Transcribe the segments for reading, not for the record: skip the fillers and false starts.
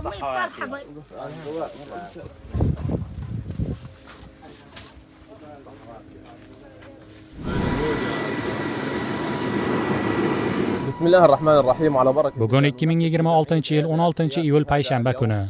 صحة وعافية. بسم الله الرحمن الرحيم وعلى بركة. Bugun 2026-yil 16-iyul payshanba kuni.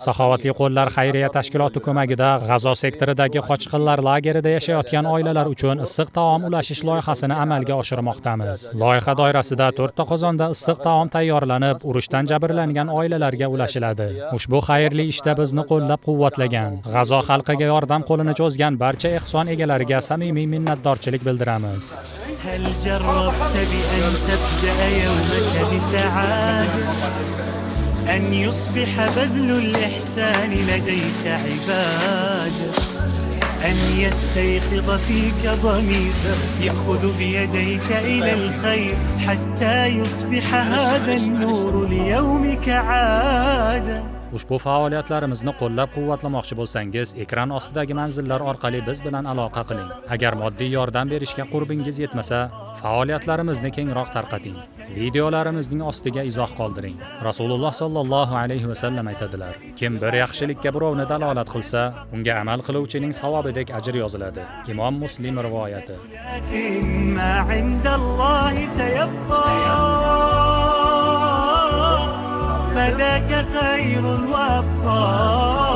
Saxovatli qo'llar xayriya tashkiloti ko'magida G'azo sektoridagi qochqinlar lagerida yashayotgan oilalar uchun issiq taom ulashish loyihasini amalga oshirmoqdamiz. Loyiha doirasida 4 ta qozonda issiq taom tayyorlanib, urushdan jabrlangan oilalarga ulashiladi. Ushbu xayrli ishda bizni qo'llab-quvvatlagan, G'azo xalqiga yordam qo'lini cho'zgan barcha ehson egalariga samimiy minnatdorchilik bildiramiz. هل جربت بأن تبدأ يومك بسعادة؟ أن يصبح بذل الإحسان لديك عبادة، أن يستيقظ فيك ضمير يأخذ بيديك إلى الخير حتى يصبح هذا النور ليومك عادة. Ushbu faoliyatlarimizni qo'llab-quvvatlamoqchi bo'lsangiz, ekran ostidagi manzillar orqali biz bilan aloqa qiling. Agar moddiy yordam berishga qurbingiz yetmasa, faoliyatlarimizni kengroq tarqating. Videolarimizning ostiga izoh qoldiring. Rasululloh sallallohu alayhi va sallam aytadilar: Kim bir yaxshilikka birovni dalolat qilsa, unga amal qiluvchining savobidek ajr yoziladi. Imom Muslim rivoyati. لكن ما عند الله سيبقى، فذاك خير وأبقى.